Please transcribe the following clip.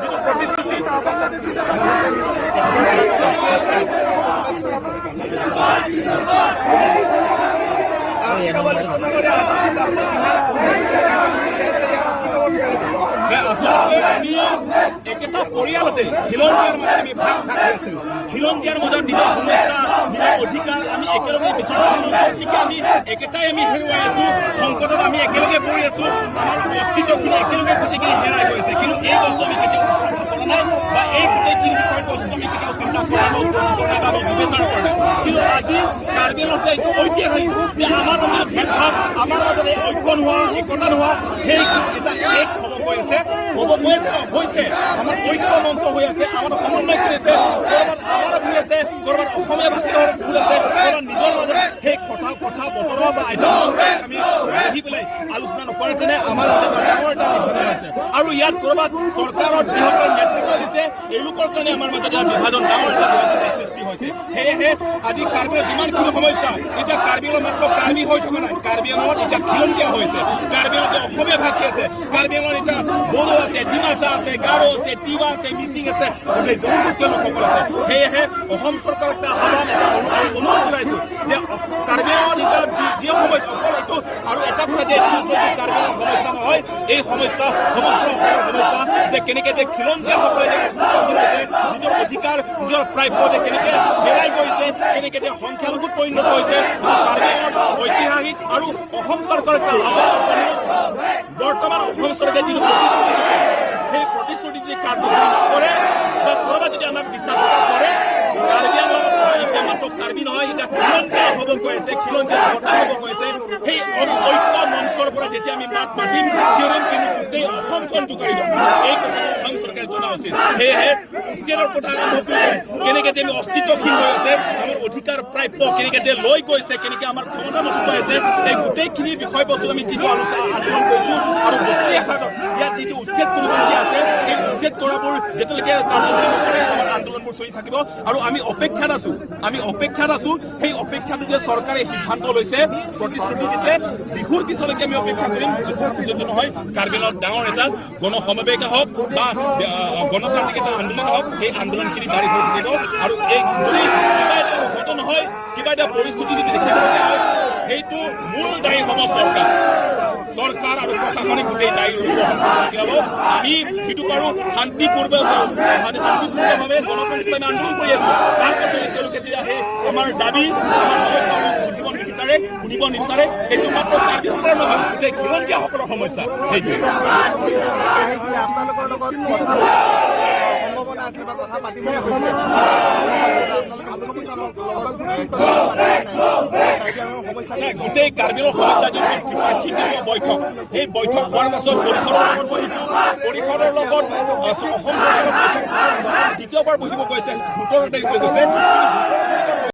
যিটো প্ৰতিশ্ৰুতি। আচলতে আমি একেটা পৰিয়ালতে খিলঞ্জীয়াৰ মাজত আমি ভাগ ভাগ হৈ আছিলো। খিলঞ্জীয়াৰ মাজত নিজৰ সমস্যা, নিজৰ অধিকাৰ আমি একেলগে বিচাৰিছিলো। গতিকে আমি একেটাই আমি হেৰুৱাই আছো, সংকটত আমি একেলগে পৰি আছো, আমাৰ অস্তিত্বখিনি একেলগে গোটেইখিনি হেৰাই গৈছে। কিন্তু এই বস্তু আমি কেতিয়াও উপলব্ধি কৰা নাই বা এই গোটেইখিনি বিষয়বস্তু আমি কেতিয়াও চিন্তা কৰা নাই বা বিবেচনা কৰা নাই। কিন্তু আজি কাৰ্বি আংলঙত এইটো ঐতিহাসিক যে আমাৰ মাজত ভেদভাৱ, আমাৰ মাজত এই ঐক্য নোহোৱা, একতা নোহোৱা, সেই এটা এক হ'ব গৈ আছে, হ'ব গৈ আছে নহয়, হৈছে। আমাৰ ঐক্য মঞ্চ হৈ আছে, আমাৰ সমন্বয় কৰিছে। ক'ৰবাত আমাৰ ভুল আছে, ক'ৰবাত অসমীয়া ভাষীৰ ভুল আছে, ক'ৰবাত নিজৰ মাজত সেই কথা বতৰা বা আমি বহি পেলাই আলোচনা নকৰাৰ আমাৰ মাজত ডাঙৰ এটা বিভাজন আছে। আৰু ইয়াত ক'ৰবাত চৰকাৰৰ যিসকলে নেতৃত্ব দিছে, এওঁলোকৰ কাৰণে আমাৰ মাজত এটা বিভাজন, ডাঙৰ এটা বিভাজন সৃষ্টি হৈছে। সেয়েহে আজি কাৰ্বি যিমানখিনি সমস্যা, এতিয়া কাৰ্বি আংলঙত মাত্ৰ কাৰ্বি হৈ থকা নাই, কাৰ্বি আংলঙত এতিয়া খিলঞ্জীয়া হৈছে, কাৰ্বি আংলঙত অসমীয়া ভাষী আছে, কাৰ্বি আংলঙত এতিয়া বড়ো আছে, ডিমাচা আছে, গাৰো আছে, তিৱা আছে, মিচিং আছে, গোটেই জনগোষ্ঠীয় লোকসকল আছে। সেয়েহে অসম চৰকাৰক এটা আহ্বান, এটা অনুৰোধ জনাইছো যে কাৰ্বি আংলঙত এতিয়া যি সমস্যা, অকল এইটো আৰু এটা কথা যে এইটো মাত্ৰ কাৰ্বি আংলঙৰ সমস্যা নহয়, এই সমস্যা সমগ্ৰ অসমৰ সমস্যা, যে কেনেকে যে খিলঞ্জীয়াসকলে যে নিজৰ অধিকাৰ, নিজৰ প্ৰাপ্য যে কেনেকে হেৰাই গৈছে, কেনেকে যে সংখ্যালঘুত পৰিণত হৈছে। কাৰ্বি আংলঙত ঐতিহাসিক আৰু অসম চৰকাৰৰ এটা আহ্বান, বৰ্তমান অসম চৰকাৰে যিটো প্ৰতিশ্ৰুতি দিছে, সেই প্ৰতিশ্ৰুতি যদি কাৰ্যকৰী নকৰে বা ক'ৰবাত যদি আমাক বিশ্বাস কৰে, কাৰ্বি আংলঙত এতিয়া মাত্ৰ কাৰ্বি নহয়, এতিয়া খিলঞ্জীয়া হ'ব গৈ আছে, খিলঞ্জীয়া ভোটাৰ হ'ব গৈ আছে। সেই ঐক্য মঞ্চৰ পৰা যেতিয়া আমি মাত মাতিম, চিঞৰিম, কিন্তু গোটেই অসমখন জোকাৰি ল'ম। এই কথাটো অসম চৰকাৰে জনা উচিত। সেয়েহে উচ্ছেদৰ কথা আৰম্ভ কৰি কেনেকে যে আমি অস্তিত্বহীন হৈ আছে, আমাৰ অধিকাৰ প্ৰাপ্য কেনেকে যে লৈ গৈছে, কেনেকে আমাৰ ক্ষমতা নষ্ট হৈ আছে, এই গোটেইখিনি বিষয়বস্তু আমি যিটো আলোচনা আন্দোলন কৰিছো আৰু বকলীয়াঘাটত ইয়াত যিটো উচ্ছেদ কৰিবলগীয়া আছে, এই উচ্ছেদ কৰাবোৰ যেতিয়ালৈকে কাৰ্যকৰী নকৰে, আমাৰ আন্দোলনবোৰ চলি থাকিব। আৰু আমি অপেক্ষাত আছো, আমি অপেক্ষাত আছো। সেই অপেক্ষাটো যে চৰকাৰে সিদ্ধান্ত লৈছে, প্ৰতিশ্ৰুতি দিছে, বিহুৰ পিছলৈকে আমি অপেক্ষা কৰিম। যদি নহয়, কাৰ্বি আংলঙত ডাঙৰ এটা গণসমাৱেশ হওক বা গণতান্ত্ৰিক এটা আন্দোলন হওক, সেই আন্দোলনখিনি জাৰি হৈ থাকিব। আৰু এই যদি কিবা এটা অঘটন হয়, কিবা এটা পৰিস্থিতি যদি দেখিবলগীয়া হয়, সেইটো মূল দায়ী হ'ব চৰকাৰ। চৰকাৰ আৰু প্ৰশাসনে গোটেই দায়ী বহন কৰিবলগীয়া হ'ব। আমি যিটো পাৰোঁ শান্তিপূৰ্ণভাৱে গণতান্ত্ৰিকভাৱে আন্দোলন কৰি আছো। তাৰ পাছতে তেওঁলোকে যেতিয়া সেই আমাৰ দাবী, আমাৰ সমস্যাসমূহ বুজিব নিবিচাৰে, শুনিব নিবিচাৰে, সেইটো মাত্ৰ কাৰ্বিসকলৰ নহয়, গোটেই খিলঞ্জীয়াসকলৰ সমস্যা সেইটোৱে। আহিছিলে আপোনালোকৰ লগত কথা সম্ভাৱনা আছিল বা কথা পাতিব গৈছিলে, আপোনালোকে মুখ্যমন্ত্ৰীৰ লগত সমস্যা নাই, গোটেই কাৰ্বি আংলঙৰ সমস্যা যিটো ত্ৰিপাক্ষিক যিটো বৈঠক, সেই বৈঠক হোৱাৰ পাছত পৰিষদৰ লগত বহিছো, পৰিষদৰ লগত অসম চৰকাৰৰ বৈঠক দ্বিতীয়বাৰ বহিব গৈছে, 17 তাৰিখে গৈছে।